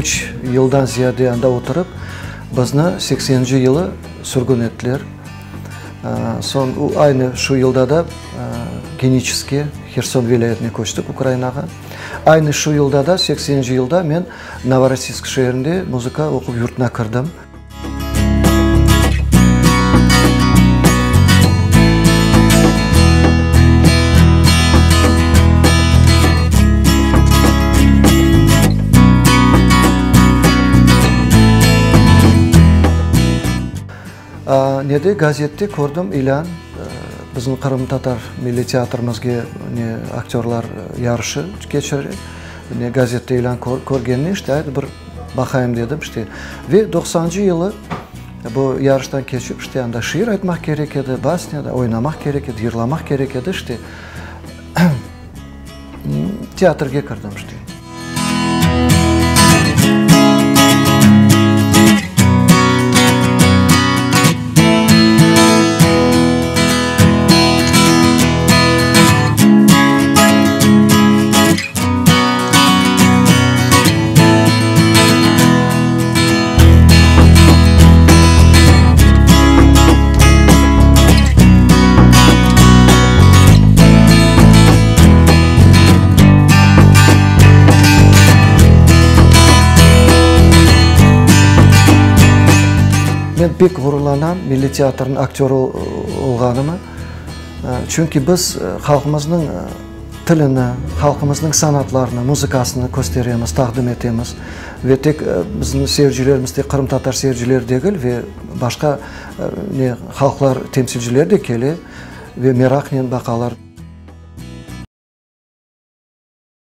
Üç yıldan ziyade anda oturıp, bizni sekseninci yılı sürgün ettiler. Soñ aynı şu yılda da Geniçeskke, Herson vilâyetine köçtik, Ukrainağa. Aynı şu yılda da, sekseninci yılda men Novorossiysk şeerinde muzıka oquv yurtuna kirdim. Nede, gazette kördim ilân, bizim qırımtatar milliy teatrimizge ne aktörlar yarışı keçire, ne gazette ilân körgenine, işte, aydı bir baqayım dedim, işte. Ve doqsancı yılı bu yarıştan keçip, işte, anda şiir aytmaq kerek edi, basnya da oynamaq kerek edi, yırlamaq kerek edi, işte. Teatrge kirdim, işte. Men pek ğururlanam Milliy teatrniñ aktörı olğanıma, çünki biz halqımıznıñ tilini, halqımıznıñ sanatlarını, muzıkasını kösteremiz, taqdim etemiz. Ve tek bizim seyircilerimiz tek qırımtatar seyircileri degil, ve başqa ne halqlar temsilcileri de kele ve meraqnen baqalar.